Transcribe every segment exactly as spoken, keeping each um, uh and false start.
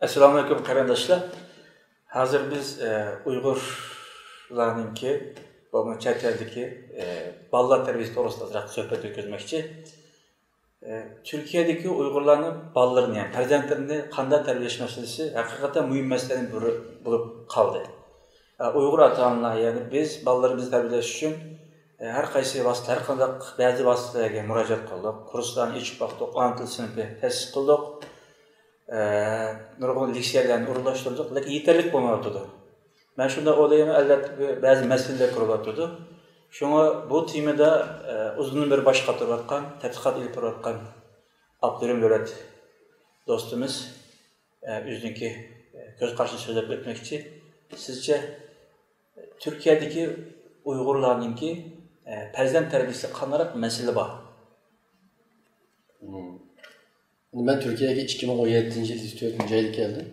ئەسسالامۇئەلەيكۇم، قېرىنداشلار. ھازىر بىز، ئە، ئۇيغۇرلارنىڭكى، بولمىسا چەت ئەلدىكى، ئە، بالىلار تەربىيەسى توغرىسىدا ئازراق سۆھبەت ئۆتكۈزمەكچى. ئە، تۈركىيەدىكى ئۇيغۇرلارنىڭ بالىلىرىنى، يەنى پەرزەنتلىرىنى قانداق تەربىيەلەش مەسىلىسى ھەقىقەتەن مۇھىم مەسىلىنىڭ بىرى بولۇپ قالدى. ئە، ئۇيغۇر ئاتا-ئانىلار، يەنى بىز بالىلىرىمىزنى تەربىيەلەش ئۈچۈن، ئە، ھەر قايسى ۋاسىتە، ھەر قانداق بەزى ۋاسىتىلەرگە مۇراجىئەت قىلدۇق، كۇرسلارنى ئېچىپ باقتۇق، ئانا تىل سىنىپى تەسىس قىلدۇق. ئە، نۇرغۇن لېكسىيەلەرنى ئورۇنلاشتۇردۇق، لېكىن يېتەرلىك بولمايۋاتىدۇ. مەن شۇنداق ئويلايمەن، ئەلۋەتتە، بۇ بەزى مەسىلىلەر كۆرۈلۈۋاتىدۇ. شۇڭا بۇ تېمىدا، ئە، ئۇزۇندىن بېرى باش قاتۇرۇۋاتقان، تەتقىقات ئېلىپ بېرىۋاتقان ئابدۇرېھىم دۆلەت دوستىمىز، ئە، ئۆزىنىڭكى، ئە، كۆز قارىشىنى سۆزلەپ ئۆتمەكچى. سىزچە، تۈركىيەدىكى ئۇيغۇرلارنىڭكى، ئە، پەرزەنت تەربىيەسىدە قانداق مەسىلە بار؟ مم. مەن تۈركىيەگە ئىككى مىڭ ئون يەتتىنچى يىل تۆتىنچى ئايدا كەلدىم.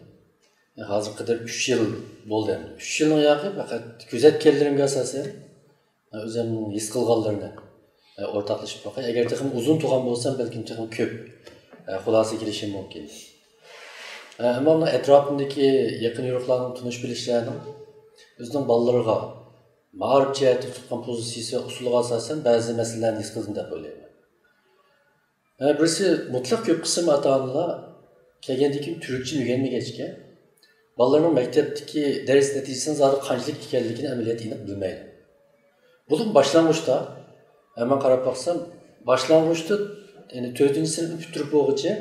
ھازىرغا قەدەر ئۈچ يىل بولدى ئەمدى. ئۈچ يىلنىڭ ياقى پەقەت كۆزەتكەنلىرىمگە ئاساسەن، ئۆزۈمنىڭ ھېس قىلغانلىرىنى ئورتاقلىشىپ باقاي. ئەگەر تېخىمۇ ئۇزۇن تۇرغان بولسام، بەلكىم تېخىمۇ كۆپ خۇلاسە كېلىشىم مۇمكىن. ئەمما مۇنۇ ئەتراپىمدىكى يېقىن يورۇقلارنىڭ، تونۇش بىلىشلەرنىڭ ئۆزىنىڭ بالىلىرىغا مائارىپ جەھەتتە تۇتقان پوزىتسىيىسى ۋە ئۇسۇلىغا ئاساسەن بەزى مەسىلىلەرنى ھېس قىلدىم دەپ ئويلايمەن. ھە، بىرسى، مۇتلەق كۆپ قىسىم ئاتا-ئانىلار كەلگەندىن كېيىن تۈركچىنى ئۆگەنمىگەچكە، بالىلىرىنىڭ مەكتەپتىكى دەرس نەتىجىسىنىڭ زادى قانچىلىك ئىكەنلىكىنى ئەمەلىيەتتە ئېنىق بىلمەيدۇ. بولۇپمۇ باشلانغۇچتا، ھە، مەن قاراپ باقسام، باشلانغۇچتا، يەنى تۆتىنچى سىنىپنى پۈتتۈرۈپ بولغۇچە،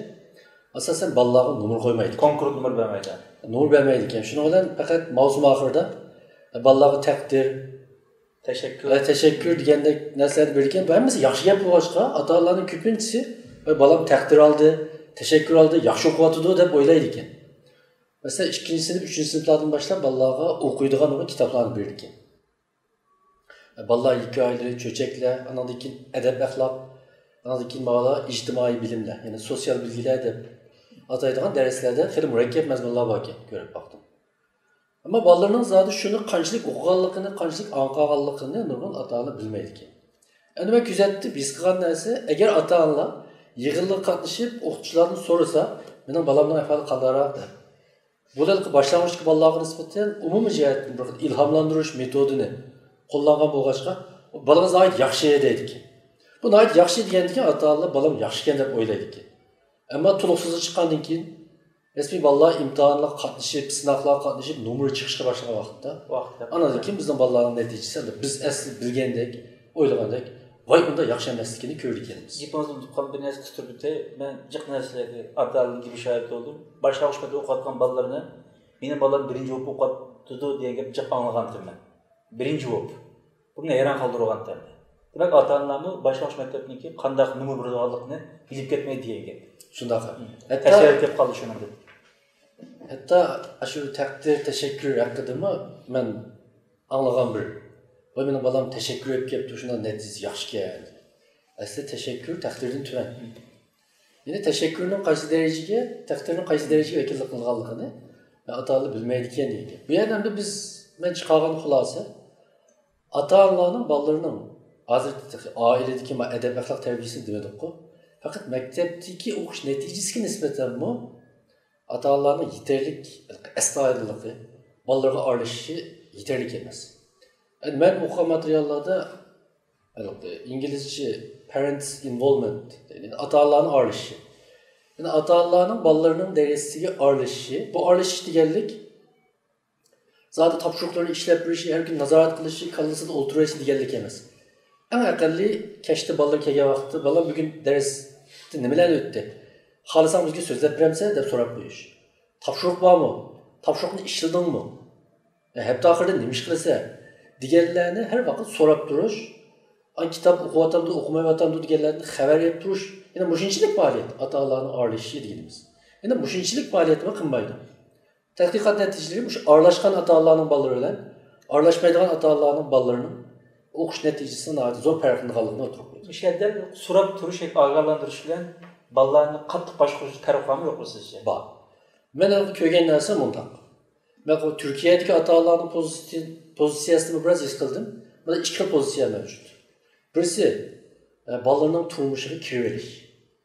ئاساسەن، بالىلارغا نومۇر قويمايدۇ. كونكرېت نومۇر بەرمەيدۇ. نومۇر بەرمەيدىكەن. شۇنىڭ بىلەن پەقەت ماۋسۇم ئاخىرىدا، ھە، بالىلارغا تەقدىر، تەشەككۈر. ۋە تەشەككۈر دېگەندەك نەرسىلەرنى بېرىدىكەن. بۇ ھەممىسى ياخشى گەپ بولغاچقا، ئاتا-ئانىلارنىڭ كۆپىنچىسى، ۋاي، بالام تەقدىر ئالدى، تەشەككۈر ئالدى، ياخشى ئوقۇۋاتىدۇ، دەپ ئويلايدىكەن. مەسىلەن، ئىككىنچى سىنىپ، ئۈچىنچى سىنىپلاردىن باشلاپ بالىلارغا ئوقۇيدىغان كىتابلارنى بېرىدىكەن. بالىلار ھېكايىلىرى، چۆچەكلەر، ئانىڭدىن كېيىن ئەدەپ-ئەخلاق، ئانىڭدىن كېيىن ماۋۇلار ئىجتىمائىي بىلىملەر، يەنى سوتسىيال بىلگىلەر دەپ ئاتايدىغان دەرسلەردە خېلى مۇرەككەپ مەزمۇنلار باركەن، كۆرۈپ باقتىم. ئەمما بالىلىرىنىڭ زادى شۇنى قانچىلىك ئوقۇغانلىقىنى، قانچىلىك ئاڭقىغانلىقىنى نۇرغۇن ئاتا-ئانىلار بىلمەيدىكەن. ئەمدى مەن كۆزەتتىم، ھېس قىلغان نەرسە، ئەگەر ئاتا-ئانىلار يىغىنلارغا قاتنىشىپ، ئوقۇتقۇچىلاردىن سورىسا، مېنىڭ بالامنىڭ ئەھۋالى قانداقراق دەپ، بۇ دەل باشلانغۇچتىكى بالىلارغا نىسبەتەن ئومۇمىي جەھەتتىن بىر خىل ئىلھاملاندۇرۇش مېتودىنى قوللانغان بولغاچقا، بالىڭىز ناھايىتى ياخشى دەيدىكەن. بۇ ناھايىتى ياخشى دېگەندىكىن، ئاتا-ئانىلار بالام ياخشىكەن دەپ ئويلايدىكەن. ئەمما تولۇقسىزغا چىققاندىن كېيىن، رەسمىي بالىلار ئىمتىھانلارغا قاتنىشىپ، سىناقلارغا قاتنىشىپ، نومۇرى چىقىشقا باشلىغان ۋاقىتتا، ۋاقىتتا. ئاندىن كېيىن بىزنىڭ بالىلارنىڭ نەتىجىسى، بىز ئەسلى بىلگەندەك، ئويلىغاندەك، ۋاي، ئۇنداق ياخشى ئەمەستىكىنى كۆرىدىكەنمىز. گېپىڭىزنى ئۇنتۇپ قالدىم، بىر نەرسە قىستۇرۇپ ئۆتەي. مەن جىق نەرسىلەرگە ئاتا-ئانىلارنىڭ گېپىگە شاھىت بولدۇم. باشلانغۇچ مەكتەپتە ئوقۇۋاتقان بالىلارنى، مېنىڭ بالام بىرىنچى بولۇپ ئوقۇۋاتىدۇ دېگەن گەپ جىق ئاڭلىغانتىم مەن. بىرىنچى بولۇپ. بۇ مېنى ھەيران قالدۇرغانتى. دېمەك، ئاتا-ئانىلارمۇ باشلانغۇچ مەكتەپنىڭكى قانداق نومۇر بېرىدىغانلىقىنى بىلىپ كەتمەيدۇ دېگەن گەپ. شۇنداق. ھە. ھەتتا تەسەللى كېلىپ قالدى شۇنىڭدىن. ھەتتا ئاشۇ تەقدىر، تەشەككۈر ھەققىدىمۇ مەن ئاڭلىغان بىر، ۋاي، مېنىڭ بالام تەشەككۈر ئېلىپ كەپتۇ، شۇنداق نەتىجىسى ياخشىكەن. ئەسلى تەشەككۈر تەقدىردىن تۆۋەن. يەنى تەشەككۈرنىڭ قايسى دەرىجىگە، تەقدىرنىڭ قايسى دەرىجىگە ۋەكىللىك قىلىدىغانلىقىنى ئاتا-ئانىلار بىلمەيدىكەن دېگەن گەپ. بۇ يەردە ئەمدى بىز، مەن چىقارغان خۇلاسە، ئاتا-ئانىلارنىڭ بالىلىرىنىڭ ھازىر ئائىلىدىكى ما-، ئەدەپ-ئەخلاق تەربىيەسىنى دېمىدۇققۇ. پەقەت مەكتەپتىكى ئوقۇش نەتىجىسىگە نىسبەتەنمۇ ئاتا-ئانىلارنىڭ يېتەرلىك ئەستايىدىللىقى، بالىلىرىغا ئارىلىشىشى يېتەرلىك ئەمەس. ئەمدى مەن ئوقۇغان ماتېرىياللاردا، ھېلىقى ئىنگلىزچە parents involvement، يەنى ئاتا-ئانىلارنىڭ ئارىلىشىشى. يەنى ئاتا-ئانىلارنىڭ بالىلىرىنىڭ دەرسىگە ئارىلىشىشى، بۇ ئارىلىشىش دېگەنلىك زادى تاپشۇرۇقلىرىنى ئىشلەپ بېرىشى، ھەر كۈنى نازارەت قىلىشى، كاللىسىدا ئولتۇرۇۋېرىشى دېگەنلىك ئەمەس. ئەڭ ئەقەللىي كەچتە بالىلار كەلگەن ۋاقىتتا، بالام بۈگۈن دەرستە نېمىلەرنى ئۆتتى؟ خالىساڭ بىزگە سۆزلەپ بېرەمسەن؟ دەپ سوراپ قويۇش. تاپشۇرۇق بارمۇ؟ تاپشۇرۇقنى ئىشلىدىڭمۇ؟ ھەپتە ئاخىرىدا نېمە ئىش قىلىسەن؟ دېگەنلەرنى ھەر ۋاقىت سوراپ تۇرۇش. ئان كىتاب ئوقۇۋاتامدۇ، ئوقۇمايۋاتامدۇ دېگەنلەردىن خەۋەر ئېلىپ تۇرۇش. يەنە مۇشۇنچىلىك پائالىيەت، ئاتا-ئانىلارنىڭ ئارىلىشىشى دېگىنىمىز. يەنە مۇشۇنچىلىك پائالىيەتمۇ قىلمايدۇ. تەتقىقات نەتىجىلىرى مۇشۇ ئارىلاشقان ئاتا-ئانىلارنىڭ بالىلىرى بىلەن ئارىلاشمايدىغان ئاتا-ئانىلارنىڭ بالىلىرىنىڭ ئوقۇش نەتىجىسىنىڭ ناھايىتى زور پەرقلىنىدىغانلىقىنى ئوتتۇرىغا قويدى. مۇشۇ يەردە سوراپ تۇرۇش ياكى ئاگاھلاندۇرۇش بىلەن بالىلارنى قاتتىق باشقۇرۇشتا پەرق بارمۇ يوقمۇ سىزچە؟ بار. مەن ھېلىقى كۆرگەن نەرسە مۇنداق. مەن تۈركىيەدىكى ئاتا-ئانىلارنىڭ پوزىتسىيە-، پوزىتسىيەسىنىمۇ بىراز ھېس قىلدىم. مانا ئىككى خىل پوزىتسىيە مەۋجۇت. بىرسى، ئە، بالىلىرىنىڭ تۇرمۇشىغا كىرىۋېلىش.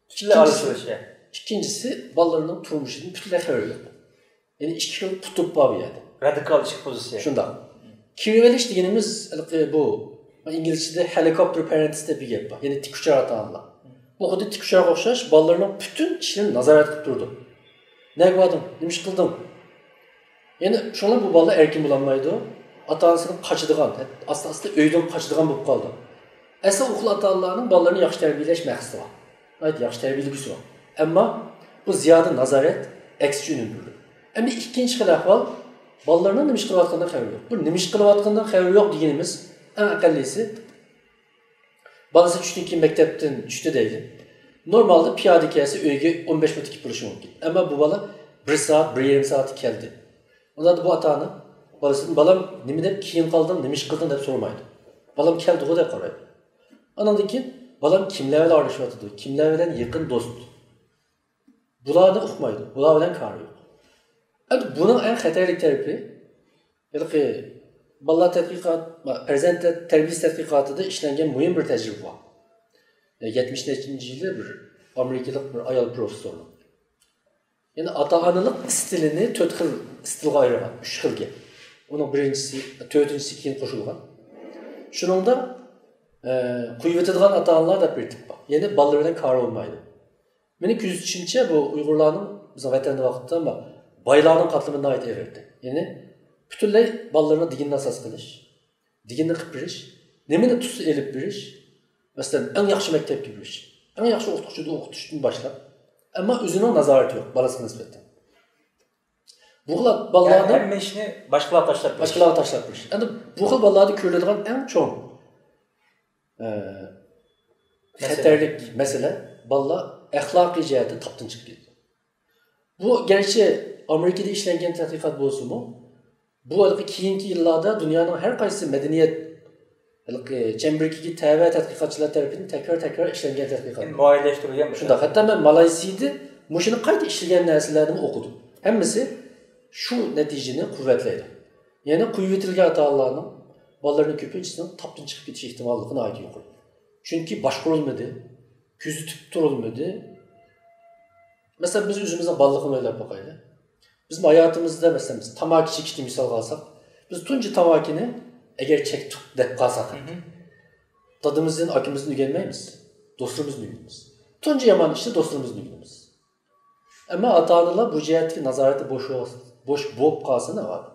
پۈتۈنلەي ئىككىنچىسى، ئارىلىشىۋېلىش. ئىككىنچىسى، بالىلىرىنىڭ تۇرمۇشىدىن پۈتۈنلەي خەۋىرى يوق. يەنى ئىككى خىل قۇتۇپ بار بۇ يەردە. رادىكال ئىككى پوزىتسىيە. شۇنداق. كىرىۋېلىش دېگىنىمىز ھېلىقى بۇ ئىنگلىزچىدە ھېلىكوپتېر پەرەنتىس دەپ بىر گەپ بار. يەنى تىك ئۇچار ئاتا-ئانىلار. بۇ خۇددى تىك ئۇچارغا ئوخشاش بالىلىرىنىڭ پۈتۈن ئىشلىرىنى نازارەت قىلىپ تۇرىدۇ. نەگە باردىڭ؟ نېمە ئىش قىلدىڭ؟ يەنى شۇڭا بۇ بالىلار ئەركىن بولالمايدۇ. ئاتا-ئانىسىدىن قاچىدىغان، ئاستا-ئاستا ئۆيدىن قاچىدىغان بولۇپ قالىدۇ. ئەسلى ئۇ خىل ئاتا-ئانىلارنىڭ بالىلىرىنى ياخشى تەربىيەلەش مەقسىتى بار. ناھايىتى ياخشى تەربىيەلىگۈسى بار. ئەمما بۇ زىيادە نازارەت ئەكسىچە ئۈنۈم بېرىدۇ. ئەمدى ئىككىنچى خىل ئەھۋال، بالىلارنىڭ نېمە ئىش قىلىۋاتقىنىدىن خەۋىرى يوق. بۇ نېمە ئىش قىلىۋاتقىنىدىن خەۋىرى يوق دېگىنىمىز ئەڭ ئەقەللىسى، بالىسى چۈشتىن كېيىن مەكتەپتىن چۈشتى دەيلى. نورمالدا پىيادە كەلسە ئۆيگە ئون بەش مىنۇتتا كېلىپ بولۇشى مۇمكىن. ئەمما بۇ بالا بىر سائەت، بىر يېرىم سائەتتە كەلدى. ئۇنداقتا بۇ ئاتا-ئانا بالىسىدىن، بالام، نېمە دەپ كېيىن قالدىڭ، نېمە ئىش قىلدىڭ دەپ سورىمايدۇ. بالام كەلدىغۇ دەپ قارايدۇ. ئانىڭدىن كېيىن بالام كىملەر بىلەن ئارىلىشىۋاتىدۇ، كىملەر بىلەن يېقىن دوست. بۇلارنى ئۇقمايدۇ، بۇلار بىلەن كارى يوق. ئەمدى بۇنىڭ ئەڭ خەتەرلىك تەرىپى، ھېلىقى بالىلار تەتقىقات، پەرزەنت تەربىيەسى تەتقىقاتىدا ئىشلەنگەن مۇھىم بىر تەجرىبە بار. يەتمىش نەچچىنچى يىلى بىر ئامېرىكىلىق بىر ئايال پروفېسسورنىڭ. يەنى ئاتا-ئانىلىق ئىستىلىنى تۆت خىل ئىستىلغا ئايرىغان، ئۈچ خىلگە. ئۇنىڭ بىرىنچىسى، تۆتىنچىسى كېيىن قوشۇلغان. شۇنىڭدا، ئە، قويۇۋېتىدىغان ئاتا-ئانىلار دەپ بىر تىپ بار. يەنى بالىلىرى بىلەن كارى بولمايدۇ. مېنىڭ كۆزىتىشىمچە، بۇ ئۇيغۇرلارنىڭ بىزنىڭ ۋەتەندە ۋاقىتتا بايلارنىڭ قاتلىمى ناھايىتى ئېغىر ئىدى. يەنى پۈتۈنلەي بالىلىرىنى دېگىنىنى ئاساس قىلىش، دېگىنىنى قىلىپ بېرىش، نېمىنى تۇتسا ئېلىپ بېرىش، مەسىلەن، ئەڭ ياخشى مەكتەپكە بېرىش، ئەڭ ياخشى ئوقۇتقۇچىدا ئوقۇتۇشتىن باشلاپ، ئەمما ئۆزىنىڭ نازارىتى يوق بالىسىغا نىسبەتەن. بۇ خىل بالىلاردا ھەممە ئىشنى باشقىلارغا تاشلاپ بېرىش. باشقىلارغا تاشلاپ بېرىش. ئەمدى بۇ خىل بالىلاردا كۆرۈلىدىغان ئەڭ چوڭ، ئە، مەسىلە. خەتەرلىك مەسىلە، بالىلار ئەخلاقىي جەھەتتە تاپتىن چىقىپ كېتىدۇ. بۇ گەرچە ئامېرىكىدا ئىشلەنگەن تەتقىقات بولسىمۇ، بۇ ھېلىقى كېيىنكى يىللاردا دۇنيانىڭ ھەر قايسى مەدەنىيەت ھېلىقى چەمبىرىكىگە تەۋە تەتقىقاتچىلار تەرىپىدىن تەكرار-تەكرار ئىشلەنگەن تەتقىقات. يەنى مۇئەييەنلەشتۈرۈلگەن بىر شۇنداق. ھەتتا مەن مالايسىيىدە مۇشۇنى قايتا ئىشلىگەن نەرسىلەرنىمۇ ئوقۇدۇم. ھەممىسى شۇ نەتىجىنى قۇۋۋەتلەيدۇ. يەنى قويۇۋېتىلگەن ئاتا-ئانىلارنىڭ بالىلىرىنىڭ كۆپىنچىسىنىڭ تاپتىن چىقىپ كېتىش ئېھتىماللىقى ناھايىتى يۇقىرى. چۈنكى باشقۇرۇلمىدى، كۆزىتىپ تۇرۇلمىدى. مەسىلەن، بىز ئۆزىمىزنىڭ بالىلىقىنى ئويلاپ باقايلى. بىزمۇ ھاياتىمىزدا، مەسىلەن، بىز تاماكا چېكىشنى مىسالغا ئالساق، بىز تۇنجى تاماكىنى ئەگەر چەكتۇق دەپ قالساق، مم. دادىمىزدىن، ئاكىمىزدىن ئۆگەنمەيمىز، دوستلىرىمىزدىن ئۆگىنىمىز. تۇنجى يامان ئىشنى دوستلىرىمىزدىن ئۆگىنىمىز. ئەمما ئاتا-ئانىلار بۇ جەھەتتىكى نازارىتى بوش، بوش بولۇپ قالسا ناۋادا.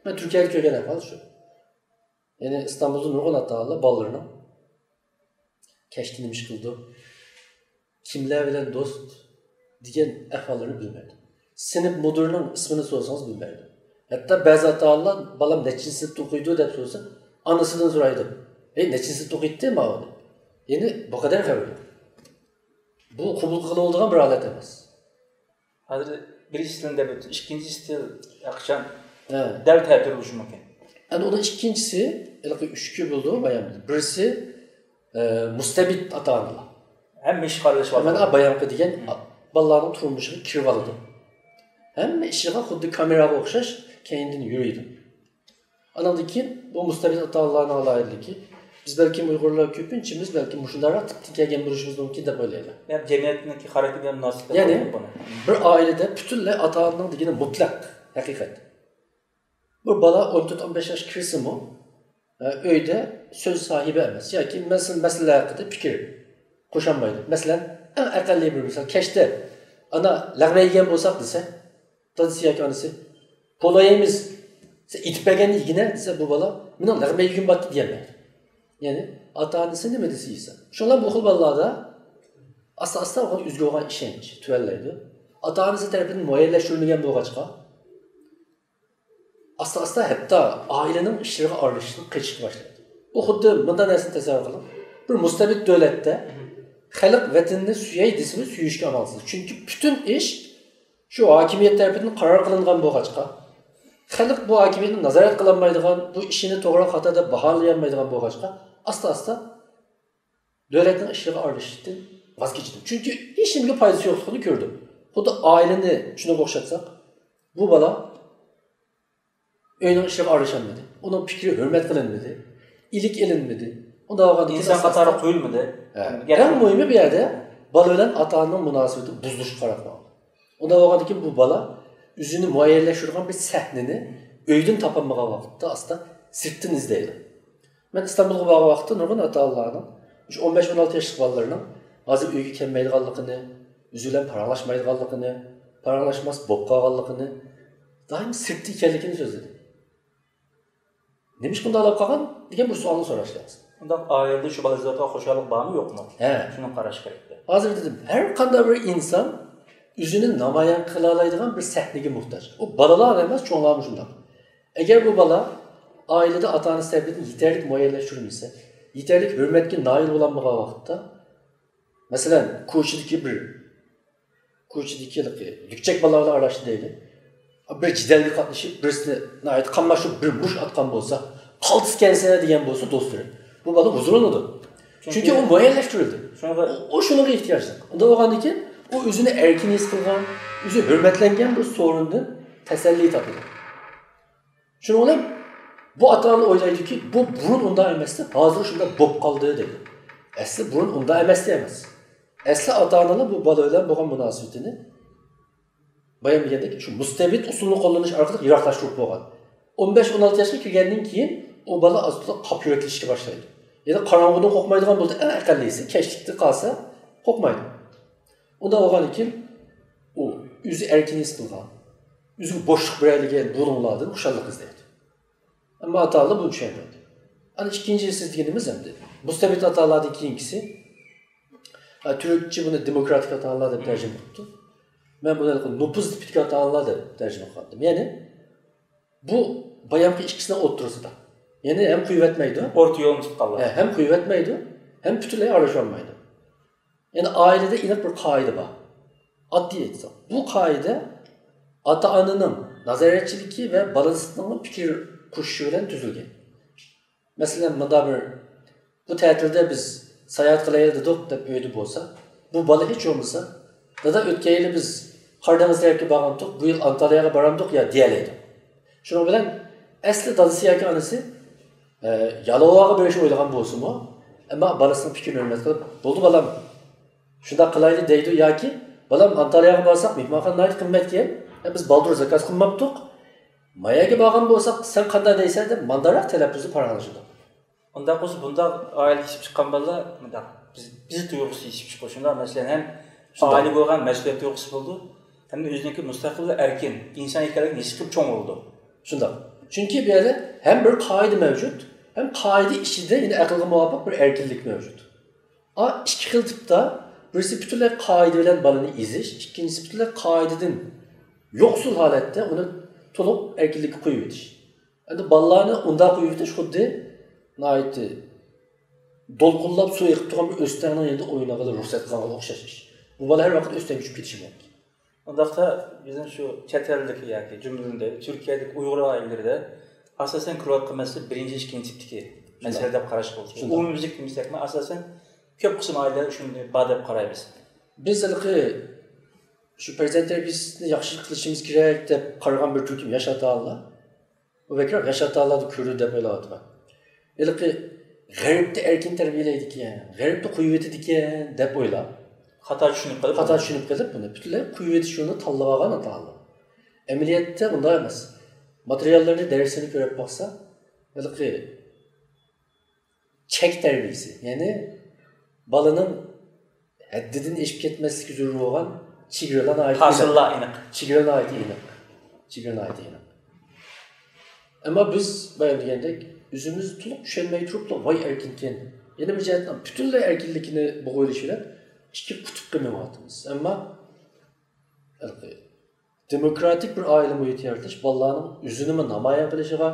مەن تۈركىيەدە كۆرگەن ئەھۋال شۇ. يەنى ئىستانبۇلدا نۇرغۇن ئاتا-ئانىلار بالىلىرىنىڭ كەچتە نېمە ئىش قىلىدۇ، كىملەر بىلەن دوست دېگەن ئەھۋاللىرىنى بىلمەيدۇ. سىنىپ مۇدىرىنىڭ ئىسمىنى سورىسىڭىز بىلمەيدۇ. ھەتتا بەزى ئاتا-ئانىلار، بالام نەچچىنچى سىنىپتا ئوقۇيدۇ دەپ سورىسا، ئانىسىدىن سورايدۇ، ھەي، نەچچىنچى سىنىپتا ئوقۇيتتى ماۋۇ دەپ. يەنى بۇ قەدەر خەۋىرى يوق. بۇ قوبۇل قىلىنىدىغان بىر ھالەت ئەمەس. ھازىر بىرىنچى ئىستىلنى دەپ ئۆتتى. ئىككىنچى ئىستىل قاچان ھە. دەل تەتۈر بولۇشى مۇمكىن. ئەنە ئۇنىڭ ئىككىنچىسى، ھېلىقى ئۈچكە بۆلىدۇ بايان. بىرسى، ئە، مۇستەبىت ئاتا-ئانىلار. ھەممە ئىشقا ئارىلىشىۋاتىدۇ. مانا بايانقى دېگەن بالىلارنىڭ تۇرمۇشىغا كىرىۋالىدۇ. ھەممە ئىشىغا خۇددى كامېراغا ئوخشاش كەينىدىن يۈرىدۇ. ئانىڭدىن كېيىن بۇ مۇستەبىت ئاتا-ئانىلارنىڭ ئالاھىدىلىكى، بىز بەلكىم ئۇيغۇرلار كۆپىنچىمىز بەلكىم مۇشۇنداقراق تىپتىن كەلگەن بولۇشىمىز مۇمكىن دەپ ئويلايمەن. يەنى جەمئىيەتنىڭكى خاراكتېرىگە مۇناسىۋەتلىك يەنى بۇنى. بىر ئائىلىدە پۈتۈنلەي ئاتا-ئانىنىڭ دېگىنى مۇتلەق ھەقىقەت. بۇ بالا ئون تۆت، ئون بەش ياشقا كىرسىمۇ، ئە، ئۆيدە سۆز ساھىبى ئەمەس ياكى مەسىلە، مەسىلە ھەققىدە پىكىر قوشالمايدۇ. مەسىلەن، ئەڭ ئەقەللىي بىر مىسال، كەچتە ئانا لەغمەن يېگەن بولساق دېسە، دادىسى ياكى ئانىسى، پولۇ يەيمىز، سەن ئېتىپ بەرگەننى يېگىنە دېسە، بۇ بالا مېنىڭ لەغمەن يېگۈم بارتتى دېيەلمەيدۇ. يەنى ئاتا-ئانىسى نېمە دېسە يېسە. شۇڭا بۇ خىل بالىلاردا ئاستا-ئاستا ئۆزىگە بولغان ئىشەنچ تۆۋەنلەيدۇ. ئاتا-ئانىسى تەرىپىدىن مۇئەييەنلەشتۈرۈلمىگەن بولغاچقا، ئاستا-ئاستا ھەتتا ئائىلىنىڭ ئىشلىرىغا ئارىلىشىشتىن قېچىشقا باشلايدۇ. بۇ خۇددى مۇنداق نەرسىنى تەسەۋۋۇر قىلىڭ. بىر مۇستەبىت دۆلەتتە خەلق ۋەتىنىنى سۆيەي دېسىمۇ سۆيۈشكە ئامالسىز. چۈنكى پۈتۈن ئىش شۇ ھاكىمىيەت تەرىپىدىن قارار قىلىنغان بولغاچقا، خەلق بۇ ھاكىمىيەتنى نازارەت قىلالمايدىغان، بۇ ئىشىنى توغرا خاتا دەپ باھالىيالمايدىغان بولغاچقا، ئاستا-ئاستا دۆلەتنىڭ ئىشلىرىغا ئارىلىشىشتىن ۋاز كېچىدۇ. چۈنكى ھېچنېمىگە پايدىسى يوقلۇقىنى كۆردى. خۇددى ئائىلىنى شۇنىڭغا ئوخشاتساق، بۇ بالا ئۆينىڭ ئىشلىرىغا ئارىلىشالمىدى. ئۇنىڭ پىكرى ھۆرمەت قىلىنمىدى، ئىلىك ئېلىنمىدى. ئۇنداق بولغاندىكىن ئىنسان ئاستا-ئاستا قاتارىغا قويۇلمىدى. ھە. گەپ ئەڭ مۇھىمى بۇ يەردە بالا بىلەن ئاتا-ئانىنىڭ مۇناسىۋىتى بۇزۇلۇشقا قاراپ ماڭىدۇ. ئۇنداق بولغاندىكىن بۇ بالا ئۆزىنى مۇئەييەنلەشتۈرىدىغان بىر سەھنىنى ئۆيدىن تاپالمىغان ۋاقىتتا ئاستا سىرتتىن ئىزدەيدۇ. مەن ئىستانبۇلغا بارغان ۋاقىتتا نۇرغۇن ئاتا-ئانىلارنىڭ، شۇ ئون بەش، ئون ئالتە ياشلىق بالىلىرىنىڭ ھازىر ئۆيگە كەلمەيدىغانلىقىنى، ئۆزى بىلەن پاراڭلاشمايدىغانلىقىنى، پاراڭلاشماس بولۇپ قالغانلىقىنى، دائىم سىرتتا ئىكەنلىكىنى سۆزلىدى. نېمىشقا ئۇنداق بولۇپ قالغان دېگەن بىر سوئالنى سوراش لازىم. ئۇنداق ئائىلىدە شۇ بالا ئىزدەۋاتقان خۇشاللىق بارمۇ، يوقمۇ؟ ھە. شۇنى قاراش كېرەكتە. ھازىر دېدىم، ھەر قانداق بىر ئىنسان ئۆزىنى نامايان قىلالايدىغان بىر سەھنىگە موھتاج. ئۇ بالىلار ئەمەس، چوڭلارمۇ شۇنداق. ئەگەر بۇ بالا ئائىلىدە ئاتا-ئانىسى تەرىپىدىن يېتەرلىك مۇئەييەنلەشتۈرۈلمىسە، يېتەرلىك ھۆرمەتكە نائىل بولالمىغان ۋاقىتتا، مەسىلەن، كوچىدىكى بىر، كوچىدىكى ھېلىقى لۈكچەك بالىلار بىلەن ئارىلاشتى دەيلى. بىر جېدەلگە قاتنىشىپ، بىرسىنى ناھايىتى قاملاشتۇرۇپ بىر مۇشت ئاتقان بولسا، قالتىسكەنسەن دېگەن بولسا دوستلىرى، بۇ بالا ھۇزۇرلىنىدۇ. چۈنكى، چۈنكى ئۇ مۇئەييەنلەشتۈرۈلدى. شۇنىڭغا ئۇ، ئۇ شۇنىڭغا ئېھتىياجلىق. ئۇنداق بولغاندىن كېيىن ئۇ ئۆزىنى ئەركىن ھېس قىلغان، ئۆزى ھۆرمەتلەنگەن بىر سورۇندىن تەسەللى تاپىدۇ. شۇنىڭ بىلەن بۇ ئاتا-ئانا ئويلايدۇكى، بۇ بۇرۇن ئۇنداق ئەمەستى، ھازىر شۇنداق بولۇپ قالدى دەيدۇ. ئەسلى بۇرۇن ئۇنداق ئەمەستى ئەمەس. ئەسلى ئاتا-ئانىلار بۇ بالا بىلەن بولغان مۇناسىۋىتىنى بايام دېگەندەك شۇ مۇستەبىت ئۇسۇلنى قوللىنىش ئارقىلىق يىراقلاشتۇرۇپ بولغان. ئون بەش، ئون ئالتە ياشقا كىرگەندىن كېيىن ئۇ بالا ئاز-تولا قاپ يۈرەكلىشىشكە باشلايدۇ. يەنى قاراڭغۇدىن قورقمايدىغان بولدى، ئەڭ ئەقەللىيسى كەچلىكتە قالسا قورقمايدۇ. ئۇنداق بولغاندىن كېيىن ئۇ ئۆزى ئەركىن ھېس قىلغان، ئۆزىگە بوشلۇق بېرەلىگەن بۇلۇڭلاردىن خۇشاللىق ئىزدەيدۇ. ئەمما ئاتا-ئانىلار بۇنى چۈشەنمەيدۇ. ئەنە ئىككىنچى سىز دېگىنىمىز ئەمدى مۇستەبىت ئاتا-ئانىلاردىن كېيىنكىسى، ئە، تۈركچە بۇنى دېموكراتىك ئاتا-ئانىلار دەپ تەرجىمە قىلىپتۇ. مەن بۇنى نوپۇز تىپىدىكى ئاتا-ئانىلار دەپ تەرجىمە قىلغانىدىم. يەنى بۇ بايامقى ئىككىسىنىڭ ئوتتۇرىسىدا. يەنى ھەم قويۇۋەتمەيدۇ. ئورتا يولنى تۇتقانلار. ھە، ھەم قويۇۋەتمەيدۇ، ھەم پۈتۈنلەي ئارىلىشالمايدۇ. يەنى ئائىلىدە ئېنىق بىر قائىدە بار. ئاددىي ئېيتساق، بۇ قائىدە ئاتا-ئانىنىڭ نازارەتچىلىكى ۋە بالىسىنىڭ پىكىر قوشۇشى بىلەن تۈزۈلگەن. مەسىلەن، مۇنداق بىر، بۇ تەتىلدە بىز ساياھەت قىلايلى دېدۇق دەپ ئۆيدە بولسا، بۇ بالا ھېچ بولمىسا، دادا، ئۆتكەن يىلى بىز قارا دېڭىز تەرەپكە بارغانتۇق، بۇ يىل ئانتالىيەگە بارامدۇق يا دېيەلەيدۇ. شۇنىڭ بىلەن ئەسلى دادىسى ياكى ئانىسى، ئە، يالوۋاغا بېرىشنى ئويلىغان بولسىمۇ، ئەمما بالىسىنىڭ پىكرىنى ھۆرمەت قىلىپ، بولدى بالام، شۇنداق قىلايلى دەيدۇ ياكى، بالام، ئانتالىيەگە بارساق مېھمانخانا ناھايىتى قىممەتكەن، ئە، بىز بالدۇر زاكاز قىلماپتۇق، مايەگە بارغان بولساق سەن قانداق دەيسەن دەپ مانداقراق تەلەپپۇزدا پاراڭلىشىدۇ. ئۇنداق بولسا، بۇنداق ئائىلىدە يېتىشىپ چىققان بالىلار مۇنداق بىز، بىز تۇيغۇسى يېتىشىپ چىقىدۇ. شۇنداق، مەسىلەن، ھەم شۇنداق. ئائىلىگە بولغان مەسئۇلىيەت تۇيغۇسى بولىدۇ، ھەمدە ئۆزىنىڭكى مۇستەقىل ۋە ئەركىن ئىنسان ئىكەنلىكىنى ھېس قىلىپ چوڭ بولىدۇ. شۇنداق. چۈنكى بۇ يەردە ھەم بىر قائىدە مەۋجۇت، ھەم قائىدە ئىچىدە يەنە ئەقىلگە مۇۋاپىق بىر ئەركىنلىك مەۋجۇت. ئا، ئىككى خىل تىپتا، بىرسى پۈتۈنلەي قائىدە بىلەن بالىنى ئېزىش، ئىككىنچىسى پۈتۈنلەي قائىدىدىن يوقسۇل ھالەتتە ئۇنى تولۇق ئەركىنلىككە قويۇۋېتىش. ئەمدى بالىلارنى ئۇنداق قويۇۋېتىش خۇددى ناھايىتى دولقۇنلاپ سۇ ئېقىپ تۇرغان بىر ئۆستەڭنىڭ يېنىدا ئوينىغىلى رۇخسەت قىلغانغا ئوخشاش ئىش. بۇ بالا ھەر ۋاقىت ئۆستەڭگە چۈشۈپ كېتىشى مۇمكىن. ئۇنداقتا بىزنىڭ شۇ چەت ئەلدىكى ياكى جۈملىدىن تۈركىيەدىكى ئۇيغۇر ئائىلىلىرىدە ئاساسەن كۆرۈۋاتقان مەسىلە بىرىنچى، ئىككىنچى تىپتىكى شۇنداق. مەسىلە دەپ قاراشقا بولىدۇ. شۇنداق. ئومۇميۈزلۈك دېمىسەكمۇ، ئاساسەن كۆپ قىسىم ئائىلىلەردە شۇنداق بار دەپ قارايمىز. بىز ھېلىقى شۇ پەرزەنت تەربىيەسىنى ياخشى قىلىشىمىز كېرەك دەپ قارىغان بىر تۈركۈم ياش ئاتا-ئانىلار، بۇ بەكرەك ياش ئاتا-ئانىلاردا كۆرۈلدى دەپ ئويلاۋاتىمەن. ھېلىقى غەربتە ئەركىن تەربىيەلەيدىكەن، غەربتە قويۇۋېتىدىكەن دەپ ئويلاپ، خاتا چۈشىنىپ قېلىپ، خاتا چۈشىنىپ قېلىپ، بۇنى پۈتۈنلەي قويۇۋېتىش يولىنى تاللىۋالغان ئاتا-ئانىلار. ئەمەلىيەتتە ئۇنداق ئەمەس. ماتېرىياللىرىنى، دەرسلىرىنى كۆرۈپ باقسا، ھېلىقى چەك تەربىيەسى، يەنى بالىنىڭ ھەددىدىن ئېشىپ كەتمەسلىكى زۆرۈر بولغان چېگرىلار ناھايىتى پاسىللار ئېنىق. ئېنىق. چېگرا ناھايىتى ئېنىق. چېگرا ناھايىتى ئېنىق. ئەمما بىز بايام دېگەندەك، ئۆزىمىز تولۇق چۈشەنمەي تۇرۇپلا، ۋاي ئەركىنكەن. يەنە بىر جەھەتتىن پۈتۈنلەي ئەركىنلىكىنى بۇغۇيلىشى بىلەن ئىككى قۇتۇپقا مېڭىۋاتىمىز. ئەمما ھېلىقى دېموكراتىك بىر ئائىلە مۇھىتى يارىتىش بالىلارنىڭ ئۆزىنىمۇ نامايان قىلىشىغا،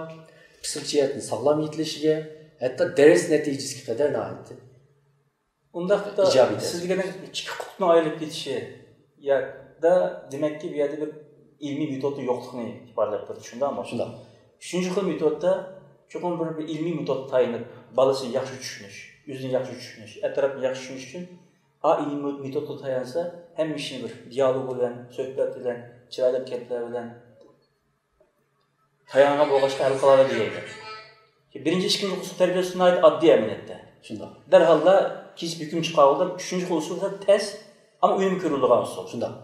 پىسخىك جەھەتتىن ساغلام يېتىلىشىگە، ھەتتا دەرس نەتىجىسىگە قەدەر ناھايىتى ئۇنداقتا ئىجابىي سىز تەسىر. دېگەندەك ئىككى قۇتۇپنىڭ ئايرىلىپ كېتىشى، يا، دا، دېمەككى، بۇ يەردە بىر ئىلمىي مېتودنىڭ يوقلۇقىنى ئىپادىلەپ بېرىدۇ، شۇنداقمۇ؟ شۇنداق. ئۈچىنچى خىل مېتودتا چوقۇم بىر، بىر ئىلمىي مېتودقا تايىنىپ، بالىسىنى ياخشى چۈشىنىش، ئۆزىنى ياخشى چۈشىنىش، ئەتراپنى ياخشى چۈشىنىش ئۈچۈن ئا، ئىلمىي مېتودقا تايانسا، ھەممە ئىشنى بىر دىيالوگ بىلەن، سۆھبەت بىلەن، چىرايلىق گەپلەر بىلەن تايانغان بولغاچقا ھەل قىلالايدۇ دەيدۇ. بىرىنچى، ئىككىنچى خىل ئۇسۇل تەربىيە ئۇسۇلى ناھايىتى ئاددىي ئەمەلىيەتتە. شۇنداق. دەرھاللا كېسىپ ھۆكۈم چىقارغىلى، ئۈچىنچى خىل ئۇسۇل تەس، ئەمما ئۈنۈم كۆرۈلىدىغان ئۇسۇل. شۇنداق.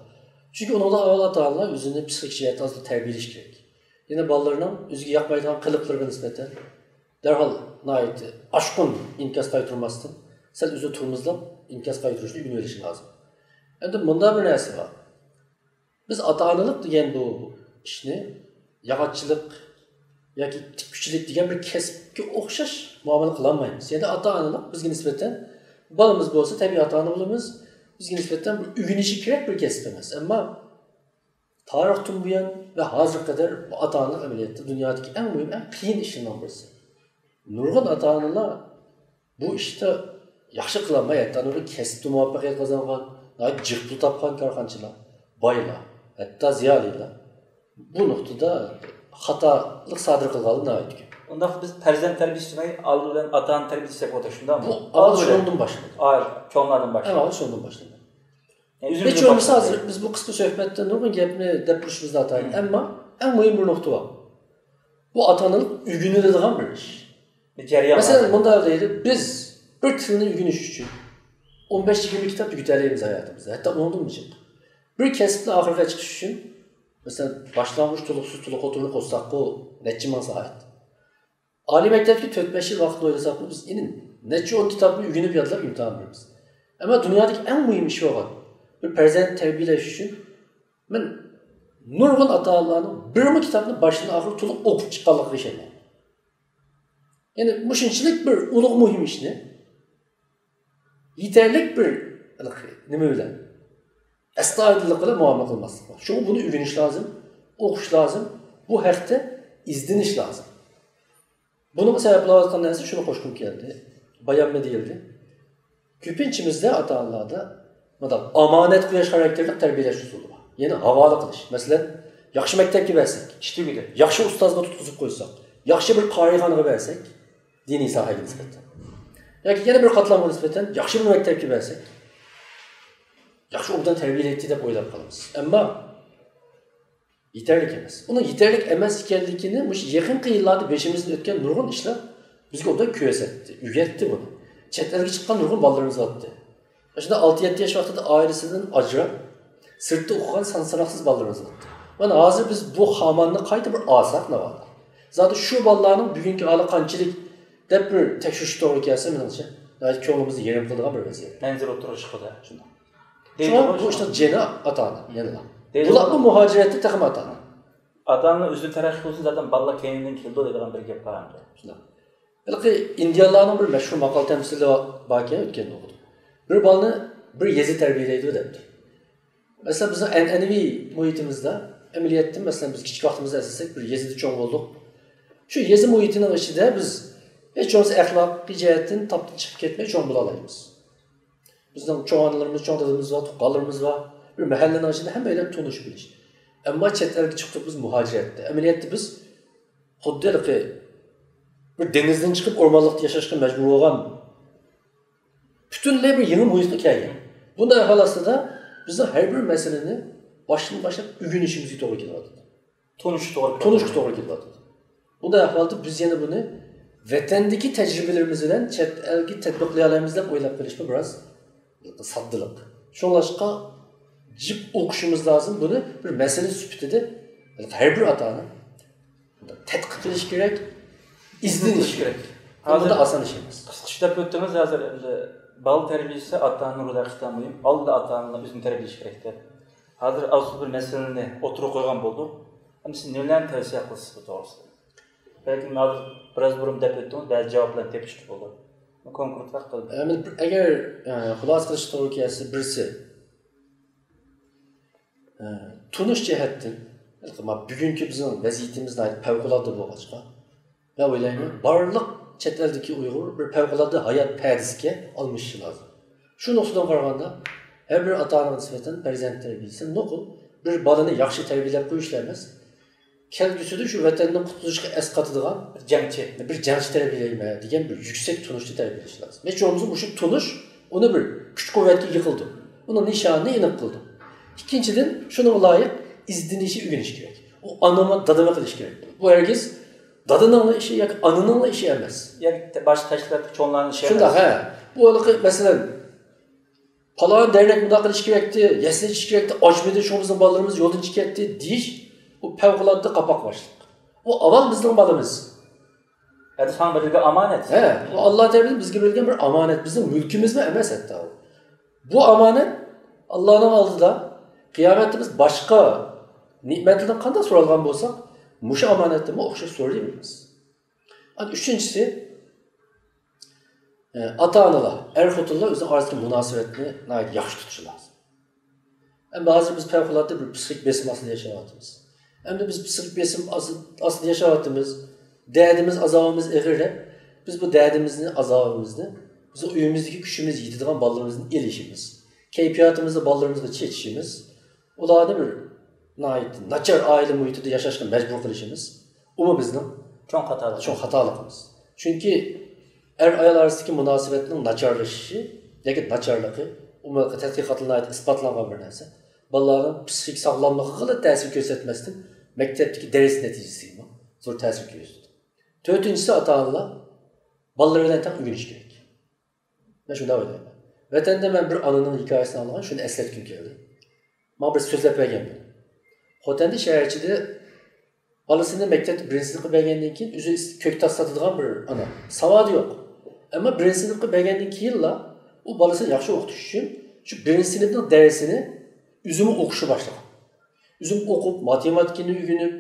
چۈنكى ئۇنىڭدا ئاۋۋال ئاتا-ئانىلار ئۆزىنى پسىخىك جەھەتتە ئازراق تەربىيەلىشى كېرەك. يەنە بالىلىرىنىڭ ئۆزىگە ياقمايدىغان قىلىقلىرىغا نىسبەتەن دەرھال ناھايىتى ئاشقۇن ئىنكاس قايتۇرماستىن، سەل ئۆزىنى تورمۇزلاپ ئىنكاس قايتۇرۇشنى ئۆگىنىۋېلىشى لازىم. ئەمدى مۇنداق بىر نەرسە بار. بىز ئاتا-ئانىلىق دېگەن بۇ ئىشنى ياغاچچىلىق ياكى تىككۈچىلىك دېگەن بىر كەسىپكە ئوخشاش مۇئامىلە قىلالمايمىز. يەنى ئاتا-ئانىلىق بىزگە نىسبەتەن، بالىمىز بولسا تەبىئىي ئاتا-ئانا بولىمىز، بىزگە نىسبەتەن بىر ئۆگىنىشى كېرەك بىر كەسىپ ئەمەس. ئەمما تارىختىن بۇيان ۋە ھازىرغا قەدەر بۇ ئاتا-ئانىلىق ئەمەلىيەتتە دۇنيادىكى ئەڭ مۇھىم، ئەڭ قىيىن ئىشلارنىڭ بىرسى. نۇرغۇن ئاتا-ئانىلار بۇ ئىشتا ياخشى قىلالماي، ھەتتا نۇرغۇن كەسىپتە مۇۋەپپەقىيەت قازانغان، ناھايىتى جىق پۇل تاپقان كارخانىچىلار، بايلار، ھەتتا زىيالىيلار بۇ نۇقتىدا خاتالىق سادىر قىلغانلار ناھايىتى كۆپ. ئۇنداق بىز پەرزەنت تەربىيەسى دېمەي، ئالدى بىلەن ئاتا-ئانا تەربىيەسى دەپ ئولتۇرۇش شۇنداقمۇ؟ بۇ ئالدى ئالدى بىلەن شۇنىڭدىن باشلىنىدۇ. ئائىلە، چوڭلاردىن ئەڭ باشلىنىدۇ. ئالدى شۇنىڭدىن باشلىنىدۇ. يەنى ئۆزىمىزدىن ھېچ بولمىسا باشلىنىدۇ. ھازىر بىز بۇ قىسقا سۆھبەتتە نۇرغۇن گەپنى دەپ تۇرۇشىمىز ناتايىن. مم. ئەمما ئەڭ مۇھىم بىر نۇقتا بار. بۇ ئاتا-ئانىلىق ئۆگىنىلىدىغان بىر ئىش. بىر جەريان مەسىلەن، بار. مۇنداق دەيلى، بىز بىر تىلنى ئۆگىنىش ئۈچۈن ئون بەش يىگىرمە كىتاب تۈگىتەلەيمىز ھاياتىمىزدا. ھەتتا ئۇنىڭدىنمۇ جىق. بىر كەسىپنى ئاخىرىغا چىقىش ئۈچۈن، مەسىلەن، باشلانغۇچ، تولۇقسىز، تولۇق ئوتتۇرىنى قوشساققۇ نەچچە مىڭ سائەت. ئالىي مەكتەپكە تۆت بەش يىل ۋاقىتنى ئويلىساقمۇ، بىز ئىنىم نەچچە ئون كىتابنى ئۆگىنىپ يادلاپ ئىمتىھان بېرىمىز. ئەمما دۇنيادىكى ئەڭ مۇھىم ئىش بولغان بىر پەرزەنت تەربىيەلەش ئۈچۈن مەن نۇرغۇن ئاتا-ئانىلارنىڭ بىرمۇ كىتابنى باشتىن ئاخىر تولۇق ئوقۇپ چىققانلىقىغا ئىشەنمەيمەن. يەنى مۇشۇنچىلىك بىر ئۇلۇغ مۇھىم ئىشنى يېتەرلىك بىر، ھېلىقى، نېمە بىلەن، ئەستايىدىللىق بىلەن مۇئامىلە قىلماسلىق بار. شۇڭا بۇنى ئۆگىنىش لازىم، ئوقۇش لازىم، بۇ ھەقتە ئىزدىنىش لازىم. بۇنىڭغا سەۋەب بولۇۋاتقان نەرسە شۇنى قوشقۇم كەلدى. بايانمۇ دېيىلدى. كۆپىنچىمىزدە ئاتا-ئانىلاردا مۇنداق ئامانەت قويۇش خاراكتېرلىك تەربىيەلەش ئۇسۇلى بار. يەنى ھاۋالە قىلىش. مەسىلەن، ياخشى مەكتەپكە بەرسەك، ئىش تۈگىدى. ياخشى ئۇستازغا تۇتقۇزۇپ قويساق، ياخشى بىر قارىخانىغا بەرسەك، دىنىي ساھەگە نىسبەتەن ياكى يەنە بىر قاتلامغا نىسبەتەن ياخشى بىر مەكتەپكە بەرسەك، ياخشى ئوبدان تەربىيەلەيتتى دەپ ئويلاپ قالىمىز. ئەمما يېتەرلىك ئەمەس. ئۇنىڭ يېتەرلىك ئەمەس ئىكەنلىكىنى مۇشۇ يېقىنقى يىللاردا بېشىمىزدىن ئۆتكەن نۇرغۇن ئىشلار بىزگە ئوبدان كۆرسەتتى، ئۆگەتتى بۇنى. چەت ئەلگە چىققان نۇرغۇن بالىلىرىمىز بارتتى. شۇنداق ئالتە يەتتە ياش ۋاقتىدا ئائىلىسىدىن ئاجراپ، سىرتتا ئوقۇغان سان ساناقسىز بالىلىرىمىز بارتتى. مانا ھازىر بىز بۇ خاماننى قايتا بىر ئالساق ناۋادا. زادى شۇ بالىلارنىڭ بۈگۈنكى ھالى قانچىلىك دەپ بىر تەكشۈرۈش توغرا كەلسە، مېنىڭچە ناھايىتى كۆڭلىمىزنى يېرىم قىلىدىغان بىر ۋەزىيەت. مەنزىرە ئوتتۇرىغا چىقىدۇ. شۇنداق. شۇڭا بۇ ئىشنىڭ جېنى ئاتا-ئانا يەنىلا. بۇلارمۇ مۇھاجىرەتتە تېخىمۇ ئاتا-ئانا. ئاتا-ئانىلار ئۆزىنى تەرەققىي قىلسۇن، زادى بالىلار كەينىدىن كېلىدۇ دەيدىغان بىر گەپ بار ئەمدى. شۇنداق. ھېلىقى ئىندىيانلارنىڭ بىر مەشھۇر ماقال تەمسىلى باركەن، ئۆتكەندە ئوقۇدۇم. بىر بالىنى بىر يېزا تەربىيەلەيدۇ دەپتۇ. مەسىلەن، بىزنىڭ ئەنئەنىۋى مۇھىتىمىزدا، ئەمەلىيەتتە، مەسىلەن، بىز كىچىك ۋاقتىمىزدا ئەسلىسەك، بىر يېزىدا چوڭ بولدۇق. شۇ يېزا مۇھىتىنىڭ ئىچىدە بىز ھېچ بولمىسا ئەخلاقىي جەھەتتىن تاپتىن چىقىپ كەتمەي چوڭ بولالايمىز. بىزنىڭ چوڭ ئانىلىرىمىز، چوڭ دادىمىز بار، تۇغقانلىرىمىز بار. بىر مەھەللىنىڭ ئىچىدە ھەممەيلەن تونۇش بىلىش. ئەمما چەت ئەلگە چىقتۇق بىز مۇھاجىرەتتە. ئەمەلىيەتتە بىز خۇددى ھېلىقى بىر دېڭىزدىن چىقىپ ئورمانلىقتا ياشاشقا مەجبۇر بولغان، پۈتۈنلەي بىر يېڭى مۇھىتقا كەلگەن. بۇنداق ئەھۋال ئاستىدا بىزنىڭ ھەر بىر مەسىلىنى باشتىن باشلاپ ئۆگىنىشىمىزگە توغرا كېلىۋاتىدۇ. تونۇشقا توغرا كېلىۋاتىدۇ. تونۇشقا توغرا كېلىۋاتىدۇ. بۇنداق ئەھۋالدا بىز يەنە بۇنى ۋەتەندىكى تەجرىبىلىرىمىز بىلەن چەت ئەلگە تەتبىقلىيالايمىز دەپ ئويلاپ قېلىشمۇ بىراز ساددىلىق. شۇڭلاشقا جىق ئوقۇشىمىز لازىم. بۇنى بىر مەسىلە سۈپىتىدە ھەر بىر ئاتا-ئانا تەتقىق قىلىش كېرەك، ئىزدىنىش كېرەك. بۇ ھازىر ئاسان ئىش ئەمەس. قىسقىچە دەپ ئۆتتىڭىز، ھازىر ئەمدى بالا تەربىيىسى ئاتا-ئانىنىڭ رولى ھەقىقەتەن مۇھىم. ئالدى ئاتا-ئانىلار ئۆزىنى تەربىيەلىشى كېرەك دەپ. ھازىر ئاز بىر مەسىلىنى ئوتتۇرىغا قويغان بولدۇق. ئەمدى سىز نېمىلەرنى تەۋسىيە قىلىسىز بۇ توغرىسىدا؟ بەلكىم ھازىر بىراز بۇرۇن دەپ ئۆتتىڭىز، بەزى جاۋابلارنى تېپىشقا بولىدۇ. كونكرېتراق قىلىپ. ئەمدى بىر، ئەگەر، ئە، خۇلاسە قىلىشقا توغرا كەلسە، بىرسى، ئە، تونۇش جەھەتتىن، بۈگۈنكى بىزنىڭ ۋەزىيىتىمىز ناھايىتى پەۋقۇلئاددە بولغاچقا، مەن ئويلايمەن، بارلىق چەت ئەلدىكى ئۇيغۇر بىر پەۋقۇلئاددە ھايات پەدىسىگە ئالمىشىشى لازىم. شۇ نۇقتىدىن قارىغاندا، ھەر بىر ئاتا-ئانىغا نىسبەتەن پەرزەنت تەربىيىسى نوقۇل بىر بالىنى ياخشى تەربىيەلەپ قويۇشلا ئەمەس، كەلگۈسىدە شۇ ۋەتەننى قۇتقۇزۇشقا ئەسقاتىدىغان بىر جەڭچى، بىر جەڭچى تەربىيەلەيمەن دېگەن بىر يۈكسەك تونۇشنى تەربىيەلەش لازىم. ھېچ بولمىسا مۇشۇ تونۇش ئۇنى بىر كۈچ-قۇۋۋەتكە ئىگە قىلىدۇ. ئۇنىڭ نىشانىنى ئېنىق قىلىدۇ. ئىككىنچىدىن، شۇنىڭغا لايىق ئىزدىنىشى، ئۆگىنىشى كېرەك. ئۇ ئانىمۇ، دادىمۇ قىلىشى كېرەك. بۇ ھەرگىز دادىنىڭلا ئىشى ياكى ئانىنىڭلا ئىشى ئەمەس. ياكى باشقا تەشكىلاتتىكى چوڭلارنىڭ ئىشى ئەمەس. شۇنداق، ھە. بۇ ھېلىقى، مەسىلەن، پالان دەرنەك مۇنداق قىلىش كېرەكتى، يەسلى ئېچىش كېرەكتى، ئاچمىدى، شۇڭا بىزنىڭ بالىلىرىمىز يولدىن چىقىپ كەتتى دېيىش، ئۇ پەۋقۇلئاددە قاپاقباشلىق. ئۇ ئاۋۋال بىزنىڭ بالىمىز. ھەتتا ساڭا بېرىلگەن ئامانەت. ھە، ئۇ ئاللا تەرىپىدىن بىزگە بېرىلگەن بىر ئامانەت، بىزنىڭ مۈلكىمىزمۇ ئەمەس ھەتتا ئۇ. بۇ ئامانەت ئاللانىڭ ئالدىدا قىيامەتتە بىز باشقا نېمەتلەردىن قانداق سورالغان بولساق، مۇشۇ ئامانەتتىنمۇ ئوخشاش سورىيالمايمىز. ئۈچىنچىسى، ئاتا-ئانىلار، ئەر-خوتۇنلار ئۆزىنىڭ ئارىسىدىكى مۇناسىۋەتنى ناھايىتى ياخشى تۇتۇشى لازىم. ئەمدى ھازىر بىز پەۋقۇلئاددە بىر پسىخىك بېسىم ئاستىدا ياشاۋاتىمىز. ئەمدى بىز پسىخىك بېسىم ئاستىدا ياشاۋاتىمىز. دەردىمىز، ئازابىمىز ئېغىر دەپ، بىز بۇ دەردىمىزنى، ئازابىمىزنى بىزنىڭ ئۆيىمىزدىكى كۈچىمىز يېتىدىغان بالىلىرىمىزدىن ئېلىشىمىز، كەيپىياتىمىزنى بالىلىرىمىزغا چېچىشىمىز، ئۇلارنى بىر ناھايىتى ناچار ئائىلە مۇھىتىدا ياشاشقا مەجبۇر قىلىشىمىز، ئۇمۇ بىزنىڭ چوڭ خاتالىق. چوڭ خاتالىقىمىز. چۈنكى ئەر-ئايال ئارىسىدىكى مۇناسىۋەتنىڭ ناچارلىشىشى ياكى ناچارلىقى، ئۇمۇ تەتقىقاتلاردا ناھايىتى ئىسپاتلانغان بىر نەرسە. بالىلارنىڭ پسىخىك ساغلاملىقىغىلا تەسىر كۆرسەتمەستىن، مەكتەپتىكى دەرس نەتىجىسىگىمۇ زور تەسىر كۆرسىتىدۇ. تۆتىنچىسى، ئاتا-ئانىلار بالىلىرى بىلەن تەڭ ئۆگىنىشى كېرەك. مەن شۇنداق ئويلايمەن. ۋەتەندە مەن بىر ئانىنىڭ ھېكايىسىنى ئاڭلىغان، شۇنى ئەسلەتكۈم كەلدى. ماڭا بىر سۆزلەپ بەرگەن بولدى. خوتەندە شەھەر ئىچىدە بالىسىنى مەكتەپتە بىرىنچى سىنىپقا بەرگەندىن كېيىن ئۆزى كۆك تاش ساتىدىغان بىر ئانا. ساۋادى يوق. ئەمما بىرىنچى سىنىپقا بەرگەندىن كېيىنلا ئۇ بالىسىنى ياخشى ئوقۇتۇش ئۈچۈن شۇ بىرىنچى سىنىپنىڭ دەرسىنى ئۆزىمۇ ئوقۇشنى باشلىغان. ئۆزۈم ئوقۇپ، ماتېماتىكىنى ئۆگىنىپ،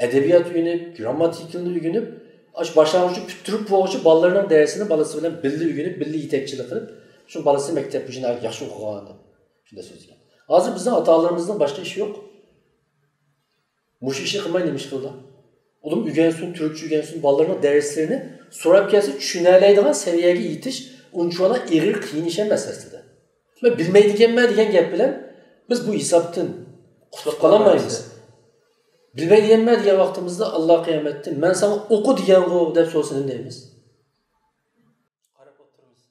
ئەدەبىيات ئۆگىنىپ، گرامماتىكىنى ئۆگىنىپ، ئاشۇ باشلانغۇچنى پۈتتۈرۈپ بولغۇچە بالىلىرىنىڭ دەرسىنى بالىسى بىلەن بىللە ئۆگىنىپ، بىللە يېتەكچىلىك قىلىپ، شۇ بالىسى مەكتەپ بويىچە ناھايىتى ياخشى ئوقۇغان دەپ شۇنداق سۆزلىگەن. ھازىر بىزنىڭ ئاتا-ئانىلىرىمىزنىڭ باشقا ئىشى يوق. مۇشۇ ئىشنى قىلماي نېمە ئىش قىلىدۇ؟ ئۇلۇم ئۆگەنسۇن، تۈركچە ئۆگەنسۇن، بالىلىرىنىڭ دەرسلىرىنى سوراپ كەلسە چۈشىنەلەيدىغان سەۋىيەگە يېتىش ئۇنچىۋالا ئېغىر قىيىن ئىش ئەمەس ئەسلىدە. مەن بىلمەيدىكەنمەن دېگەن گەپ بىلەن بىز بۇ ھېسابتىن قۇتۇلۇپ قالالمايمىز. بىلمەيدىكەنمەن دېگەن ۋاقتىمىزدا ئاللا قىيامەتتە مەن ساڭا ئوقۇ دېگەنغۇ دەپ سورىسا نېمە دەيمىز؟ قاراپ ئولتۇرىمىز.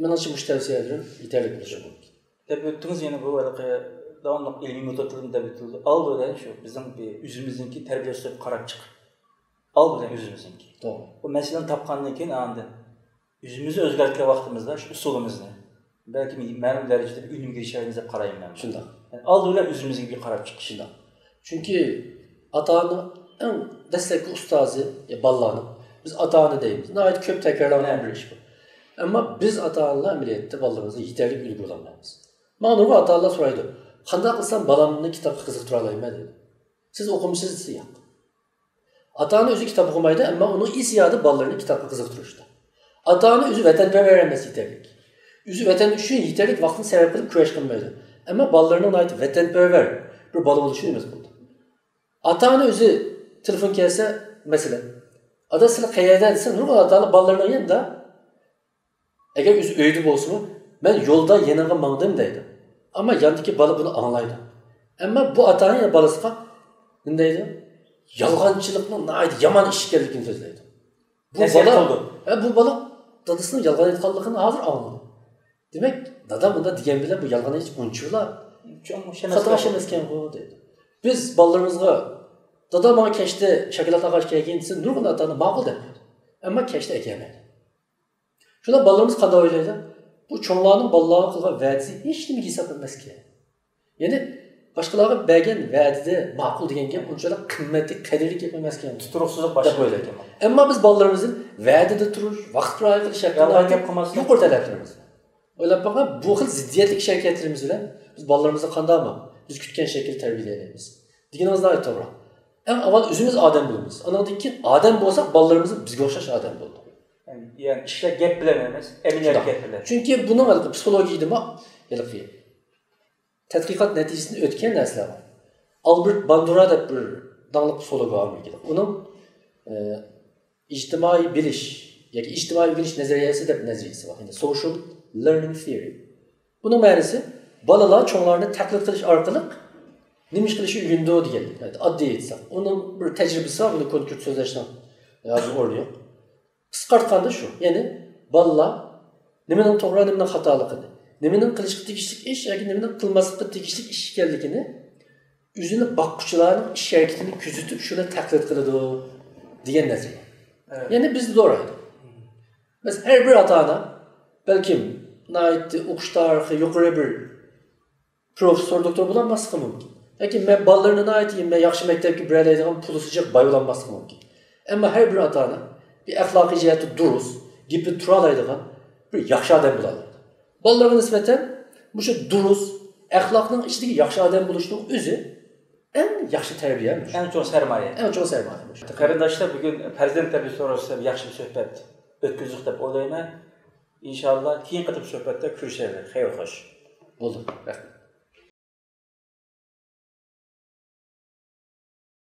مېنىڭچە مۇشۇ تەۋسىيەلىرىم يېتەرلىك بولۇشى مۇمكىن. دەپ ئۆتتىڭىز، يەنە بۇ ھېلىقى داۋاملىق ئىلمىي مېتودلىرىدىن دەپ ئۆتۈلدى. ئالدى بىلەن شۇ بىزنىڭ بىر ئۆزىمىزنىڭكى تەربىيە ئۇسلۇبىغا قاراپ چىق. ئالدى بىلەن ئۆزىمىزنىڭكى. توغرا. بۇ مەسىلىنى تاپقاندىن كېيىن ئاندىن ئۆزىمىزنى ئۆزگەرتكەن ۋاقتىمىزدا شۇ ئۇسۇلىمىزنى، بەلكىم مەلۇم دەرىجىدە بىر ئۈنۈمگە ئېرىشەلەيمىز دەپ قارايمەن مەن. شۇنداق. يەنى ئالدى بىلەن ئۆزىمىزگە بىر قاراپ چىقىش. شۇنداق. چۈنكى ئاتا-ئانىنىڭ ئەڭ دەسلەپكى ئۇستازى، يا بالىلارنىڭ، بىز ئاتا-ئانا دەيمىز. ناھايىتى كۆپ تەكرارلانغان بىر ئىش بۇ. ئەمما بىز ئاتا-ئانىلار ئەمەلىيەتتە بالىلىرىمىزغا يېتەرلىك ئۈلگە بولالمايمىز. ماڭا نۇرغۇن ئاتا-ئانىلار سورايدۇ، قانداق قىلسام بالامنى كىتابقا قىزىقتۇرالايمەن دەيدۇ. سىز ئوقۇمسىز دېسە ياق. ئاتا-ئانا ئۆزى كىتاب ئوقۇمايدۇ، ئەمما ئۇنىڭ ئېسى يادى بالىلىرىنى كىتابقا قىزىقتۇرۇشتا. ئاتا-ئانا ئۆزى ۋەتەنپەرۋەر ئەمەس يېتەرلىك. ئۆزى ۋەتەن ئۈچۈن يېتەرلىك ۋاقتىنى سەرپ قىلىپ كۈرەش قىلمايدۇ. ئەمما بالىلىرىنىڭ ناھايىتى ۋەتەنپەرۋەر بىر بالا بولۇشىنى ئۈمىد قىلىدۇ. ئاتا-ئانا ئۆزى تېلېفون كەلسە، مەسىلەن، «ئادا، سىلەر قەيەردە؟» دېسە، نۇرغۇن ئاتا-ئانىلار بالىلىرىنىڭ يېنىدا، ئەگەر ئۆزى ئۆيدە بولسىمۇ، «مەن يولدا يېنىڭغا ماڭدىم» دەيدۇ. ئەمما ياندىكى بالا بۇنى ئاڭلايدۇ. ئەمما بۇ ئاتا-ئانا يەنە بالىسىغا نېمە دەيدۇ؟ يالغانچىلىقنىڭ ناھايىتى يامان ئىش ئىكەنلىكىنى سۆزلەيدۇ. بۇ نەسىھەت بالا، قىلىدۇ. ھە، بۇ بالا دادىسىنىڭ يالغان ئېيتقانلىقىنى ھازىر ئاڭلىدى. دېمەك، دادام مۇنداق دېگەن بىلەن بۇ يالغان ئېيتىش ئۇنچىۋالا چوڭ ئىش ئەمەسكەن. خاتا ئىش ئەمەسكەنغۇ دەيدۇ. بىز بالىلىرىمىزغا، «دادا، ماڭا كەچتە شاكىلات ئالغاچ كەلگىن» دېسە، نۇرغۇن ئاتا-ئانا ماقۇل دەپ قويىدۇ. ئەمما كەچتە ئەكەلمەيدۇ. شۇنداق بالىلىرىمىز قانداق ئويلايدۇ؟ بۇ چوڭلارنىڭ بالىلارغا قىلغان ۋەدىسى ھېچنېمىگە ھېساب ئەمەسكەن. يەنى باشقىلارغا بەرگەن ۋەدىدە ماقۇل دېگەن گەپ ئۇنچىلىك قىممەتلىك، قەدىرلىك گەپ ئەمەسكەن. تۇتۇرۇقسىزلىق دەپ ئويلايدىكەن. ئەمما بىز بالىلىرىمىزدىن ۋەدىدە تۇرۇش، ۋاقىت رىئايە قىلىش ھەققىدە يالغان گەپ قىلماسلىق. يۇقىرى تەلەپلىرىمىز بار. ئويلاپ باققان، بۇ خىل زىددىيەتلىك ئىش ھەرىكەتلىرىمىز بىلەن بىز بالىلىرىمىزنى قانداقمۇ بىز كۈتكەن شەكىلدە تەربىيەلەيمىز؟ دېگىنىڭىز ناھايىتى توغرا. ئەڭ ئاۋۋال ئۆزىمىز ئادەم بولىمىز. ئانىڭدىن كېيىن ئادەم بولساق، بالىلىرىمىز بىزگە ئوخشاش ئادەم بولىدۇ. يەنى ئىشلار گەپ بىلەن ئەمەس، ئەمەلىيەت شۇنداق. گەپ بىلەن. چۈنكى بۇنىڭ ھېلىقى پسىخولوگىيىدىمۇ ھېلىقى تەتقىقات نەتىجىسىدىن ئۆتكەن نەرسىلەر بار. ئالبېرت باندۇرا دەپ بىر داڭلىق پسىخولوگ بار ئامېرىكىلىق. ئۇنىڭ، ئە، ئىجتىمائىي بىلىش ياكى ئىجتىمائىي ئۆگىنىش نەزەرىيەسى دەپ نەزەرىيەسى بار. يەنى social learning theory. بۇنىڭ مەنىسى، بالىلار چوڭلارنى تەقلىد قىلىش ئارقىلىق نېمە ئىش قىلىشنى ئۆگىنىدۇ دېگەنلىك. ئاددىي ئېيتساق، ئۇنىڭ بىر تەجرىبىسى بار، بۇنى كونكرېت سۆزلەشنىڭ ھازىر ئورنى يوق. قىسقارتقاندا شۇ، يەنى بالىلار نېمىنىڭ توغرا، نېمىنىڭ خاتالىقىنى، نېمىنىڭ قىلىشقا تېگىشلىك ئىش ياكى نېمىنىڭ قىلماسلىققا تېگىشلىك ئىش ئىكەنلىكىنى ئۆزىنى باققۇچىلارنىڭ ئىش ھەرىكىتىنى كۆزىتىپ، شۇنى تەقلىد قىلىدۇ دېگەن نەزەرىيە. ئەۋەت. يەنى بىزدە دور ئايدۇ. مەسىلەن، ھەر بىر ئاتا-ئانا بەلكىم ناھايىتى ئوقۇش تارىخى يۇقىرى بىر پروفېسسور، دوكتور بولالماسلىقى مۇمكىن. لېكىن مەن بالىلىرىنى ناھايىتى مەن ياخشى مەكتەپكە بېرەلەيدىغان پۇلىسى جىق باي بولالماسلىقى مۇمكىن. ئەمما ھەر بىر ئاتا-ئانا بىر ئەخلاقىي جەھەتتە دۇرۇس، گېپى تۇرالايدىغان بىر ياخشى ئادەم بولالايدۇ. بالىلارغا نىسبەتەن مۇشۇ دۇرۇس، ئەخلاقنىڭ ئىچىدىكى ياخشى ئادەم بولۇشنىڭ ئۆزى ئەڭ ياخشى تەربىيە. ئەڭ چوڭ سەرمايە. ئەڭ چوڭ سەرمايە. قېرىنداشلار، بۈگۈن پەرزەنت تەربىيەسى توغرىسىدا ياخشى بىر سۆھبەت ئۆتكۈزدۇق دەپ ئويلايمەن. ئىنشاللا كېيىنكى قېتىم سۆھبەتتە كۆرۈشەيلى. خەير خوش. بولدى. رەھمەت.